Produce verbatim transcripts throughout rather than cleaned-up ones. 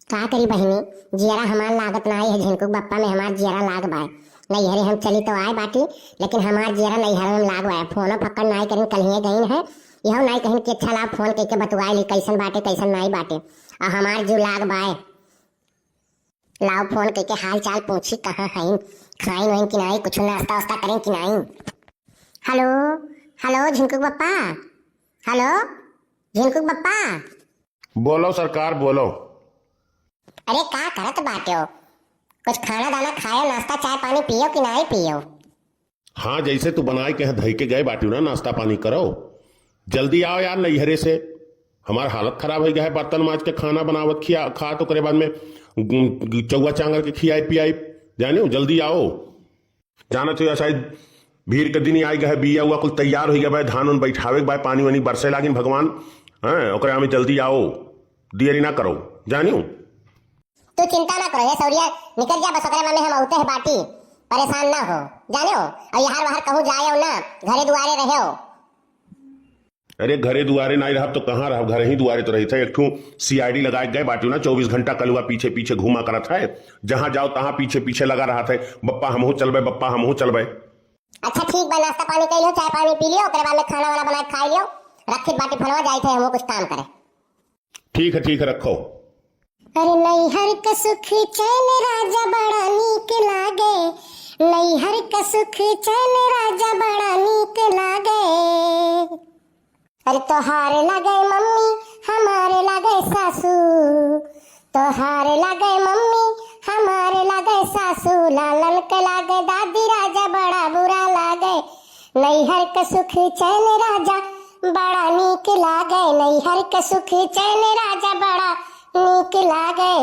का करी बहिनी, जियरा हमार लागत नाई है, झिनकू के बप्पा में हमार जियरा लाग बाय। नैहरे हम चली तो आए बाटी, लेकिन हमार जियरा नैहरे में लाग बाय। फोनो फक्कड़ नाई करिन, कल्हिये गइन है, इहो नाई कहिन कि अच्छा लाओ फोन कइके बतुआइ ली, कइसन बाटे, कइसन नाई बाटे। आ हमार जिउ लाग बाय। लाओ फोन कइके हाल चाल पूछी, कहाँ हइन, खाइन वाइन कि नाई, कुछ नाश्ता वास्ता करें कि नाई। हेलो, हेलो, झिनकू के बप्पा, हेलो, झिनकू के बप्पा। बोलो सरकार, बोलो। अरे, का करत बाट्यो? कुछ खाना दाना खायो, नाश्ता चाय पानी पियो कि नाई पियो? हाँ, जैसे तू बनाए के यहाँ धइ के गए बाट्यो ना, नाश्ता पानी करो, जल्दी आओ यार नैहरे से। हमार हालत खराब होइ गया है, बर्तन माज के खाना बनावत खिया खात, ओकरे बाद में गुम-, चौवा चांगर के खियाई पियाई, जानियो, जल्दी आओ। जानत हो या शायद भीड़ के दिन ही आइ गए, बिया हुआ कुल तैयार होइ गया बा, धान उन बैठावे के बा, पानी वानी बरसे लागिन भगवान, हैं, ओकरे हमें जल्दी आओ, देरी ना करो, जानियो। तू चिंता ना करो, हे सौरिया, निकल जा बस, ओकरे माने हम औते है बाटी, परेशान ना हो, जाने हो, और यहाँ वहाँ कहूँ जाए हो ना, घरे दुआरे रहे हो। अरे घरे दुआरे नाई रहब तो कहाँ रहब, घर ही दुआरे तो रहित है। एक ठू सीआईडी लगाए गए बाटी ना, चउबीस घंटा कलुआ पीछे पीछे घूमा करत है, जहाँ जाओ तहाँ पीछे पीछे लगा रहत है, बप्पा हमहू चलबे, बप्पा हमहू चलबे। अच्छा ठीक बा, नाश्ता पानी कर लियो, चाय पानी पी लियो, ओकरे बाद में खाना वाना बना के खा लियो, रखित बाटी फोनवा, जाइत है हमहू कुछ काम करे। ठीक है, ठीक है, रखो। अरे नैहर क सुख चैन राजा बड़ा नीक लागे, नैहर क सुख चैन राजा बड़ा नीक लागे। अरे तोहार लागे मम्मी, हमार लागे सासू, तोहार लागे मम्मी, हमार लागे सासू, लालन के लागे दादी राजा बड़ा बुरा लागे। नैहर क सुख चैन राजा बड़ा नीक लागे, नैहर क सुख चैन राजा बड़ा नीक लागे।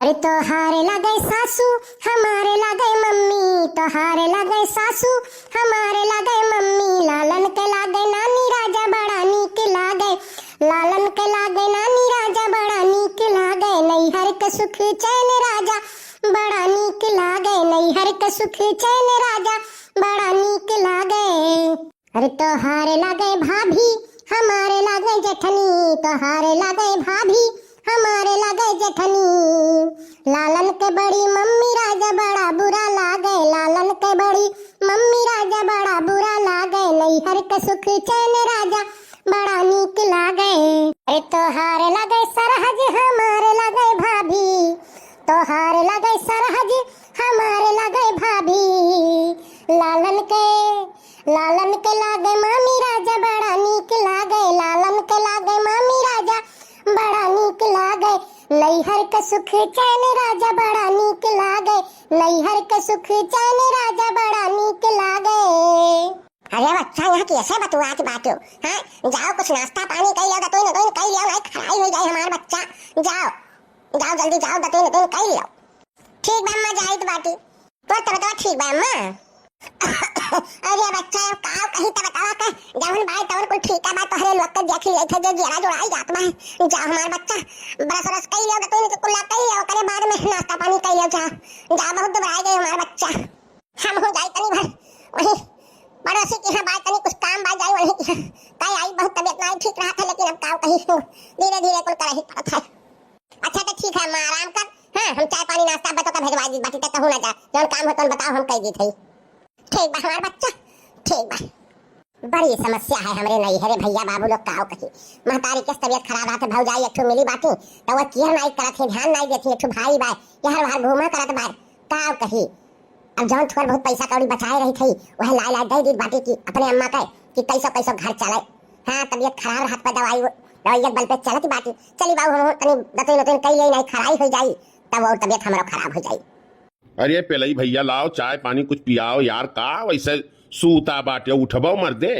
अरे तोहार लागे सासू, हमार लागे मम्मी, तोहार लागे सासू, हमार लागे मम्मी, लालन के लागे नानी राजा बड़ा नीक लागे, लालन के लागे नानी राजा बड़ा नीक लागे, नैहर क सुख चैन राजा बड़ा नीक लागे, नैहर क सुख चैन राजा बड़ा नीक लागे। अरे तोहार लागे भाभी, हमार लागे जेठनी, तोहार लागे भाभी, हमार लागे जेठनी। लालन के बड़ी मम्मी राजा बड़ा बुरा लागे, लालन के बड़ी मम्मी राजा बड़ा बुरा लागे। नैहर के सुख चैन राजा बड़ा नीक लागे। अरे तोहार लागे सरहज, हमार लागे भाभी, तोहार लागे सरहज, हमार लागे भाभी। लालन के लालन के लागे मामी राजा बड़ा नीक लागे, लालन के लागे मामी राजा बड़ा नीक लागे। नैहर के सुख चैन राजा बड़ा नीक लागे, नैहर के सुख चैन राजा बड़ा नीक लागे। अरे बच्चा, यहाँ कैसे बतुआत बाट्यो? हाँ, जाओ कुछ नाश्ता पानी कइ लियो, दतुइन उतुइन कइ लियो, नाहीं खराई होइ जाए हमार बच्चा। जाओ, जाओ जल्दी जाओ, दतुइन उतुइन कइ लियो। ठीक बा अम्मा, जाइत बाटी। तोर तबियतवा ठीक बा अम्मा? अरे बच्चा, अब का कही तबियतवा के, जवन बाय तवन कुल ठीक बा, तोहरे लोग के देख लिया थे, जो जियरा जुड़ाई जात बा। जा हमार बच्चा, ब्रश व्रश कइ लियो, दतुइन के कुल्ला कइ लियो, ओकरे बाद में नाश्ता पानी कइ लियो, जा, जा, बहुत दुबराई गई हमार बच्चा। हम हो जाई तनी भर, वही पड़ोसी के यहाँ बाय तनी कुछ काम बा, जाई वही के यहाँ, कई आई, बहुत तबियत नाहीं ठीक रहत है, लेकिन अब का कही, धीरे धीरे कुल करही पड़त है। अच्छा तो ठीक है अम्मा, आराम कर। हाँ, हम चाय पानी नाश्ता बतो का भेजवा दी बाटी, तो कहूँ ना जा, जौन काम हो तौन बताओ, हम कह दी थी। ठीक बा हमार बच्चा, ठीक बा। बड़ी समस्या है हमरे नैहरे, भैया बाबू लोग काव कही। महतारी के तबियत खराब रहत है, भौजाई एक ठो मिली बाटी, तो वो केयर नाई करत है, ध्यान नाई देती, एक ठो भाई बा, यहाँ वहाँ घूमा करत बा, काव कही। अब जौन थोड़ बहुत पैसा कौड़ी बचाए रही थी, वह लाए लाए दे दी बाटी की अपने अम्मा के, कि कैसो कैसो घर चले। हाँ, तबियत खराब रहत पर दवाई, दवाई एक बल पे चलत बाटी। चली बाबू, हम तनी दतुइन उतुइन कई ले, नाई खराई हो जाई, तब और तबियत हमरो खराब हो जाई। अरे पेलई भैया, लाओ चाय पानी कुछ पियाओ यार, का वैसे सूता बाटे, उठबो मर्दे।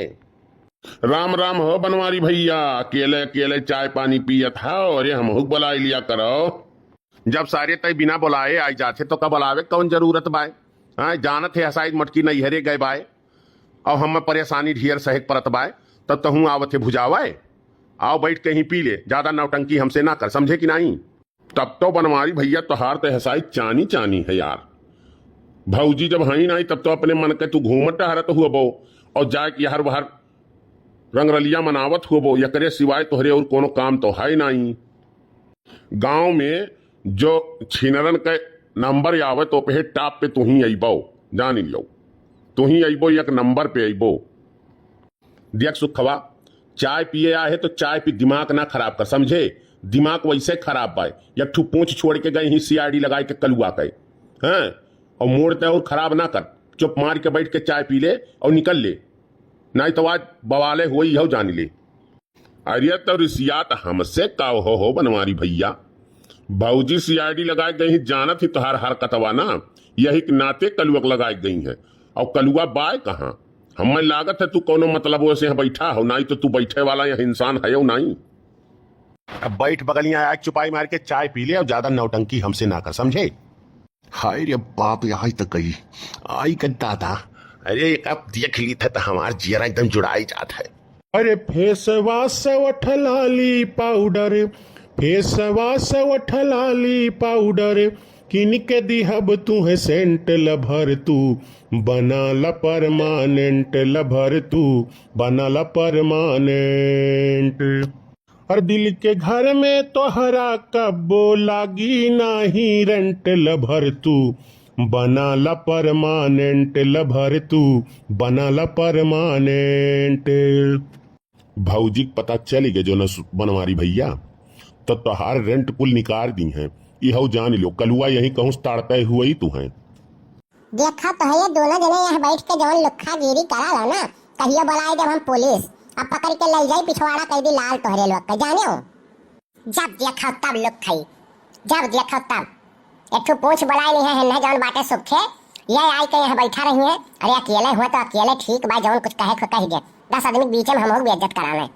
राम राम हो बनवारी भैया, अकेले अकेले चाय पानी पियत हो, अरे हमहू के बुलाई लिया करो। जब सारे तय बिना बुलाए आई जाते तो का बुलावे कौन जरूरत बाय? हाँ, जानत है हसाई मटकी नैहरे गए बाय, और हमें परेशानी ढेर सहे के परत बाय, तब तहूँ आवत है भुजावे। आओ बैठ के ही पी ले, ज्यादा नौटंकी हमसे ना कर, समझे कि नाहीं? तब तो बनवारी भैया तोहार तो हसाई चानी चानी है यार। भौजी जब हई नाई तब तो अपने मन के तू घूमत टहरत हुअबो और जाए के यहर वहर रंगरलिया मनावत हुअबो, एकरे सिवाय तोहरे और कोनो काम तो है नाई। गांव में जो छिनरन के नंबर आवे तो पे टॉप पे तू ही अइबो, जान लियो, तू ही अइबो, एक नंबर पे अइबो। देख सुखवा, चाय पिए आए है तो चाय पी, दिमाग ना खराब कर, समझे? दिमाग वैसे खराब बा, एक ठू पूंछ छोड़ के गई ही सीआईडी लगाए के कलुआ के, हैं? और मूड ते और खराब ना कर, चुप मार के बैठ के चाय पी ले और निकल ले, नहीं तो आज बवाले होई हो, जान ले। अरे तो रिसियात हमसे का हो, हो बनवारी भैया, भौजी सीआईडी लगाए गई ही, जानत ही तोहार हरकतवा ना, यही के नाते कलुआ के लगाए गई है। और कलुआ बाय कहाँ? हमें लागत है तू कोनो मतलब से यहाँ बैठा हो, नहीं तो तू बैठे वाला यहाँ इंसान है नहीं। अब बैठ बगलियां आके चुपाई मार के चाय पी ले और ज्यादा नौटंकी हमसे ना कर, समझे? हाय रे बाप, आई त गई, आई के दादा। अरे, एक आप देख ली थे तो हमार जियरा एकदम जुड़ाई जात है। अरे फेसवा से उठ लाली पाउडर, फेसवा से उठ लाली पाउडर, किन के दिहब तू है सेंट लभर तू, बना ला परमानेंट लभर तू, बना ला परमानेंट। और दिल के घर में तोहरा कब्बो लागी नाही रेंट लभर तू, बना ला परमानेंट लभर तू, बना ला परमानेंट। भौजी के पता चली गए जो न सु-, बनवारी भैया, तो तोहार रेंट कुल निकाल दी हैं। इहौ जान लो, कलुआ यहीं कहूँ ताड़ते हुए ही तू हैं। देखा तो है, ये दोनों जने यहाँ बैठ के जौन लुक्खागिरी करा लो ना, कहियो बुलाई देब हम पुलिस, अब पकड़ के ले जाई पिछवाड़ा, कह दी लाल तोहरे लोग के, जाने हो। जब देखो तब लुक खाई, जब देखो तब। एक ठो पूंछ बुलाई नहीं है, है जौन बाटे सुखे, ये आई के यहाँ बैठा रही है। अरे अकेले हुए तो अकेले ठीक बा, जौन कुछ कहे को कह दे, दस आदमी के बीच में हम लोग बेइज्जत करावे।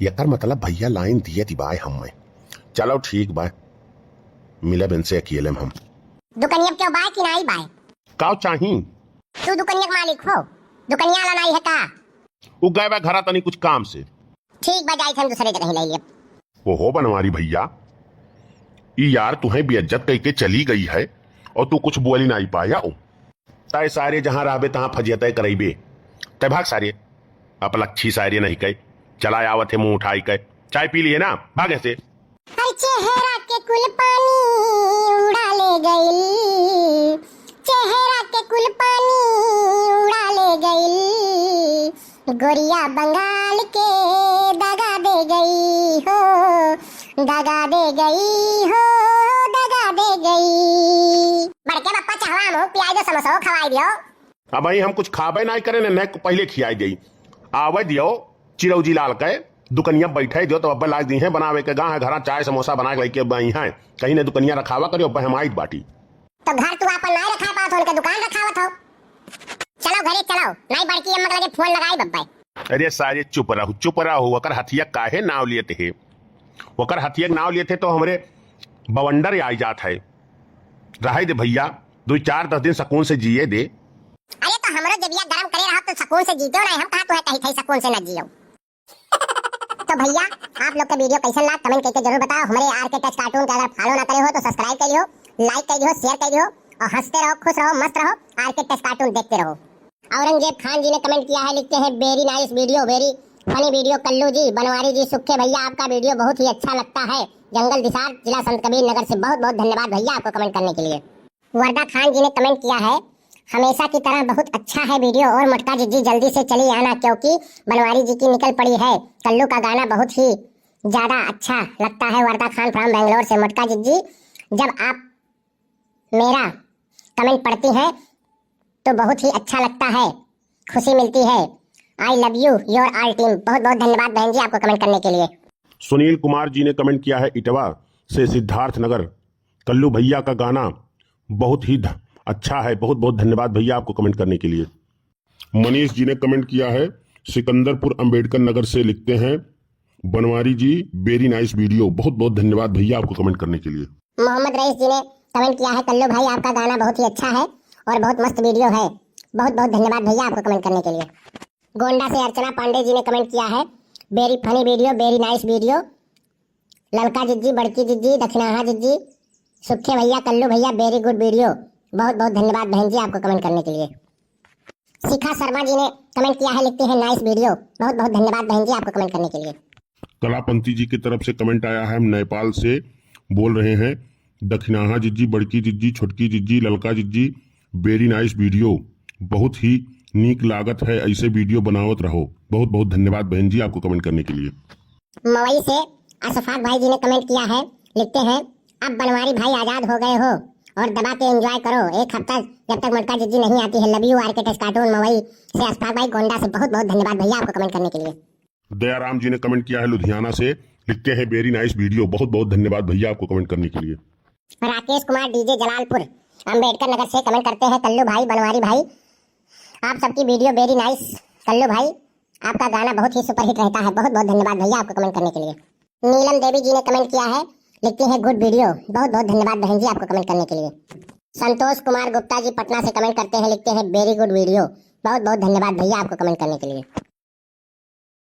एकर मतलब भैया लाइन दिए दी बाय हम में। चलो ठीक बा, मिलब इनसे अकेले में हम। दुकनिया पे क्यों बाय कि नाई बाय? काव चाही? तू दुकनिया के मालिक हो, दुकनिया वाला नाई है का? उ गए बा घरा तनी कुछ काम से। ठीक बा, जाइत हम दूसरे जगह ले लेब। ओहो बनवारी भैया, ई यार तुहें बेइज्जत कइके चली गई है और तू कुछ बोली नाई पाया हो। तय सारे जहाँ रहबे तहाँ फजियतय करइबे। तय भाग सारे, अपलक्षी सारे नहीं कहे, चला आवत है मुँह उठाई के, चाय पी लिए ना, भागे से। हर चेहरा के कुल पानी उड़ा ले गइल, चेहरा के कुल पानी उड़ा ले गइल, गोरिया बंगाल के दगा दे गई हो, दगा दे गई हो, दगा दे गई। बड़के बप्पा चहवा मुँह पियाई दो, समोसा खवाई दियो। अब भाई हम कुछ खाबे नाई करे ने, ने पहले खियाई देई। आवे दियो चिरौजी लाल के दुकनिया बैठे दियो, तो अब लाग दी है बनावे के गा है घरा चाय समोसा बना के लेके अब आई हैं। कहीं ने दुकनिया रखावा करियो, अब हम आइत बाटी। तो घर तू आपन नाई रखा पावत हो, उनके दुकान रखावत हो। चलो घरे चलो, नाई बड़की अम्मा के लगे फोन लगाई बब्बे। अरे सारे चुप रहो, चुप रहो, ओकर हथिया काहे नाव लेते है? ओकर हथिया के नाव लेते तो हमरे बवंडर आई जात है। रहे दे भैया, दो चार दस दिन सुकून से जिए दे। अरे तो हमरो जबिया गरम करे रहो तो सुकून से जीतो नहीं, हम कहा तुहे कही थे सुकून से न जियो। तो भैया, आप लोग के वीडियो कैसन लाग, कमेंट करके जरूर बताओ। हमारे आर के टच कार्टून के अगर फॉलो ना करे हो तो सब्सक्राइब कर लियो, लाइक कर लियो, शेयर कर लियो और हंसते रहो, खुश रहो, मस्त रहो, आर के टच कार्टून देखते रहो। औरंगजेब खान जी ने कमेंट किया है, लिखते हैं, "Very nice video, very funny video कल्लू जी, बनवारी जी, सुखे भैया, आपका वीडियो बहुत ही अच्छा लगता है।" जंगल दिसार, जिला संत कबीर नगर से बहुत बहुत धन्यवाद भैया आपको कमेंट करने के लिए। वर्दा खान जी ने कमेंट किया है, "हमेशा की तरह बहुत अच्छा है वीडियो और मोटका जिज्जी जल्दी से चली आना क्योंकि बनवारी जी की निकल पड़ी है। कल्लू का गाना बहुत ही ज्यादा अच्छा लगता है।" वर्दा खान फ्रॉम बेंगलोर से। मोटका जिज्जी, जब आप मेरा कमेंट पढ़ती हैं तो बहुत ही अच्छा लगता है, खुशी मिलती है। I love you, your all team। बहुत बहुत धन्यवाद बहन जी आपको कमेंट करने के लिए। सुनील कुमार जी ने कमेंट किया है इटवा से सिद्धार्थ नगर, "कल्लू भैया का गाना बहुत ही ध-, अच्छा है।" बहुत बहुत धन्यवाद भैया आपको कमेंट करने के लिए। मनीष जी ने कमेंट किया है सिकंदरपुर अंबेडकर नगर से, लिखते हैं, "बनवारी जी, very nice video।" बहुत बहुत धन्यवाद भैया आपको कमेंट करने के लिए। मोहम्मद रईस जी ने कमेंट किया है, "कल्लू भाई आपका गाना बहुत ही अच्छा है और बहुत मस्त वीडियो है।" बहुत बहुत धन्यवाद भैया आपको कमेंट करने के लिए। गोंडा से अर्चना पांडे जी ने कमेंट किया है, "Very funny video, very nice video।" ललका जिज्जी, बड़की जिज्जी, दक्षिणाहा जिज्जी, सुखे भैया, कल्लू भैया, very good video। बहुत बहुत धन्यवाद बहन जी आपको कमेंट करने के लिए। शिखा शर्मा जी ने कमेंट किया है, लिखते हैं, "Nice video।" बहुत बहुत धन्यवाद बहन जी आपको कमेंट करने के लिए। कलापंथी जी की तरफ से कमेंट आया है, हम नेपाल से बोल रहे हैं, दखिनाहा जिज्जी, बड़की जिज्जी, छोटकी जिज्जी, ललका जिज्जी, very nice video। बहुत ही नीक लागत है, ऐसे video बनावत रहो। बहुत बहुत धन्यवाद बहन जी आपको comment करने के लिए। मवई से अशफाक भाई जी ने comment किया है, लिखते हैं, अब बनवारी भाई आजाद हो गए हो और दबा के enjoy करो एक हफ्ता, जब तक मोटका जिज्जी नहीं आती है। Love you आरके टेस cartoon मवई से अशफाक भाई गोंडा से। बहुत बहुत धन्यवाद भैया आपको comment करने के लिए। दयाराम जी ने comment किया है लुधियाना से, लिखते हैं, very nice video। बहुत बहुत धन्यवाद भैया आपको comment करने के लिए। राकेश कुमार डीजे जलालपुर अम्बेडकर नगर से comment करते हैं, कल्लू भाई, बनवारी भाई, आप सबकी video very nice। कल्लू भाई, आपका गाना बहुत ही superhit रहता है। बहुत बहुत धन्यवाद भैया आपको comment करने के लिए। नीलम देवी जी ने comment किया है, लिखती हैं, good video। बहुत बहुत धन्यवाद बहन जी आपको comment करने के लिए। संतोष कुमार गुप्ता जी पटना से comment करते हैं, लिखते हैं, very good video। बहुत बहुत धन्यवाद भैया आपको comment करने के लिए।